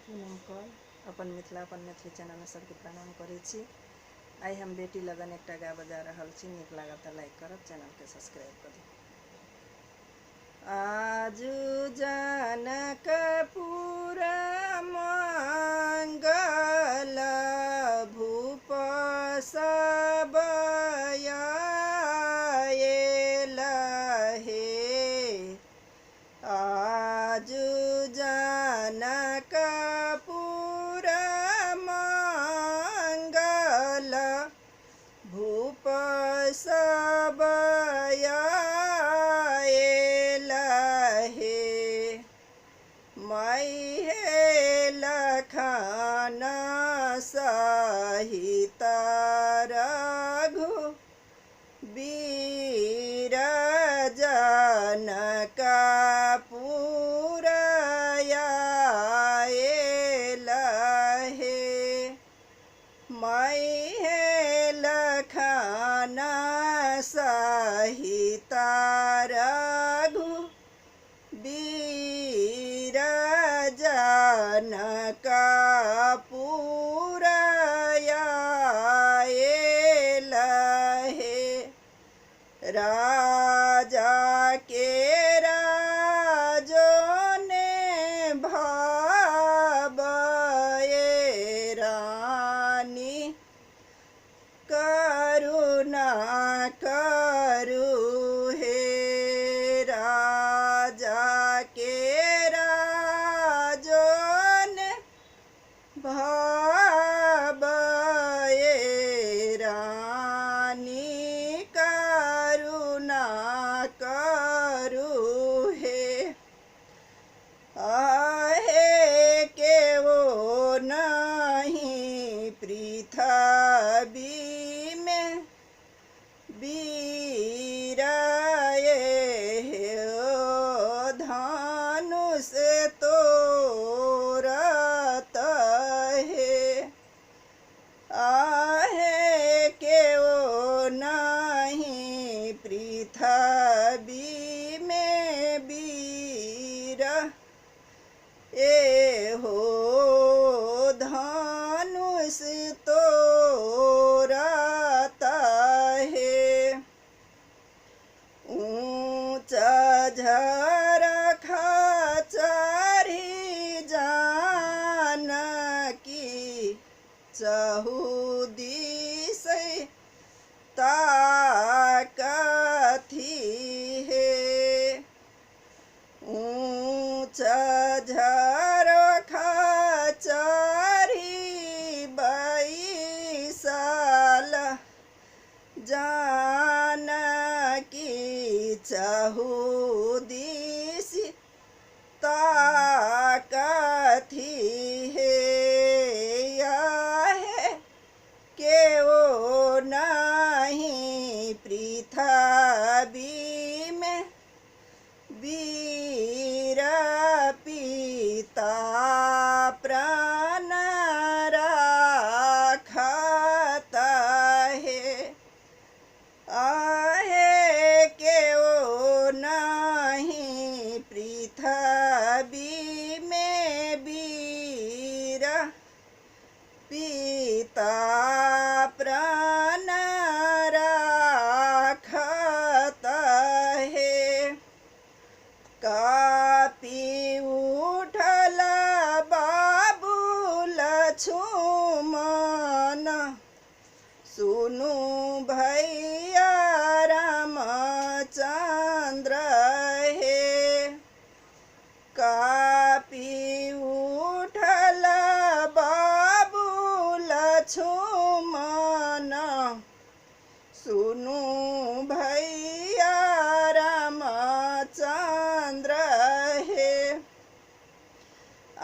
पूनम कौर अपन मिथिला अपन मैथिली चैनल में सबके प्रणाम करै छी। आइ हम बेटी लगन एकटा गा बजा रहल छी। नीक लागत तऽ लाइक करब, चैनल के सब्सक्राइब करू। आजु जनकपुर मंगल भूप सब आयल हे। आजु जनकपुर मंगल भूप सब आयल हे। मै हे लखन सहित रघु वीर जनकपुर आयल हे। मै हे लखन सहित रघु वीर जनकपुर आयल हे। राजा के राजो ने भावये रानी करुणा करु हे। राजा के राजो ने भावये रानी करुणा करु हे। आहे के वो नहीं पृथ्वी में वीर ये धनुष तोरत हे। आहे के वो नहीं पृथ्वी में वीर ए हो धनुष तोरत हे। ऊँचा झरखा चढ़ी जानकी चहु दिस ताकथी हे। ऊँचा झरखा चढ़ी बैसल जानकी चहु दिस ताकथी हे। आहे के वो नहीं पृथ्वी में वीर पिता प्राण राखत हे। आहे के वो नहीं पृथ्वी में वीर पिता प्राण राखत हे। कापी उठल बाबुल लछुमन सुनु भैया रामचंद्र हे। कापी उठल बाबुल लछुमन सुनु भैया रामचंद्र हे।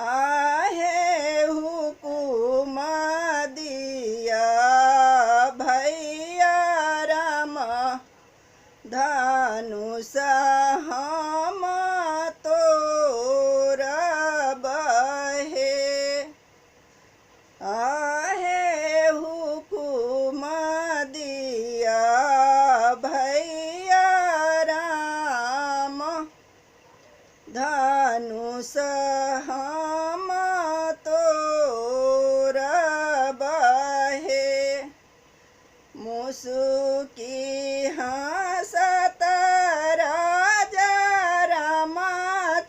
आहे हुकुम दिया भैया राम धनुष हम तोरब हे। आहे हुकुम दिया भैया राम धनुष हम तो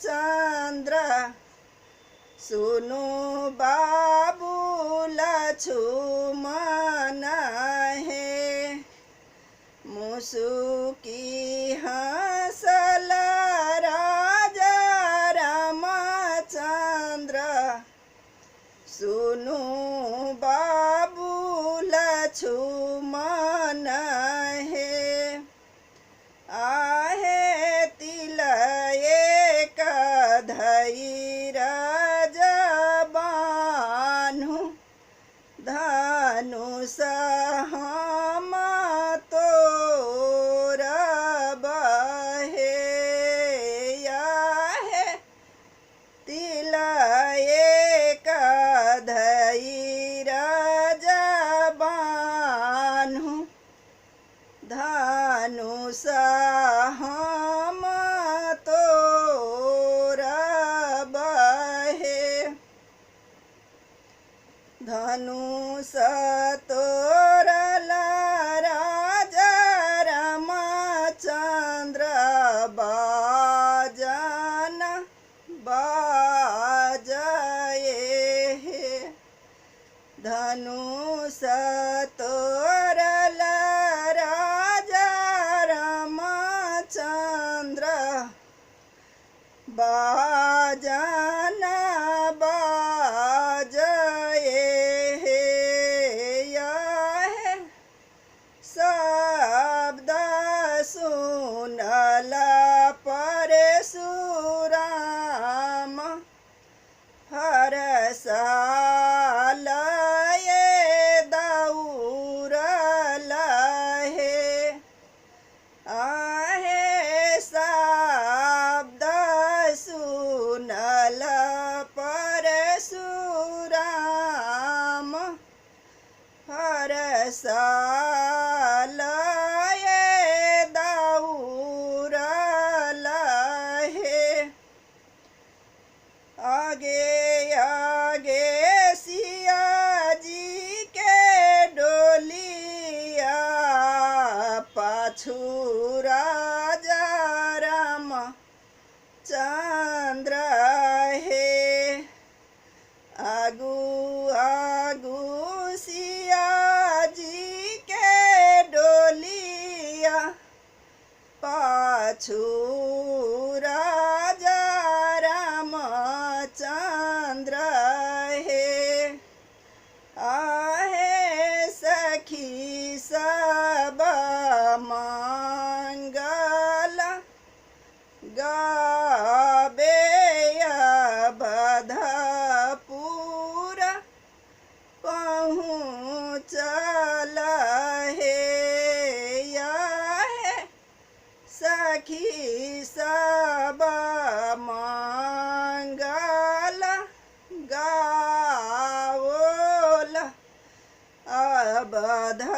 रामचंद्र सुनु बाबू लक्ष्मण हे। मुसुकी हंसल राजा रामचंद्र सुनु बाबू लक्ष्मण हे। आहे तिलय धैरज बान्हु धनुष हम तोरब हे। आहे तिलय धैरज बान्हु धनुष हम तोरब हे। धनुष तोरल राजा रामचंद्र बाजन बाजए हे। धनुष तोरल राजा रामचंद्र बाजन बाजए हे। आहे शब्द सुनल परशुराम हरसाल दौड़ल हे। आहे शब्द सुनल परशुराम हरसाल दौड़ल हे। आगे आगे सिया जी के डोलिया पाछू राजा राम चंद्र हे। आगू आगू सिया जी के डोलिया पाछू राजा रामचंद्र हे। आहे सखी सब मंगल गाबे बधपुर पहुँचल हे। आहे सखी सब मंगल गाओल अबधपुर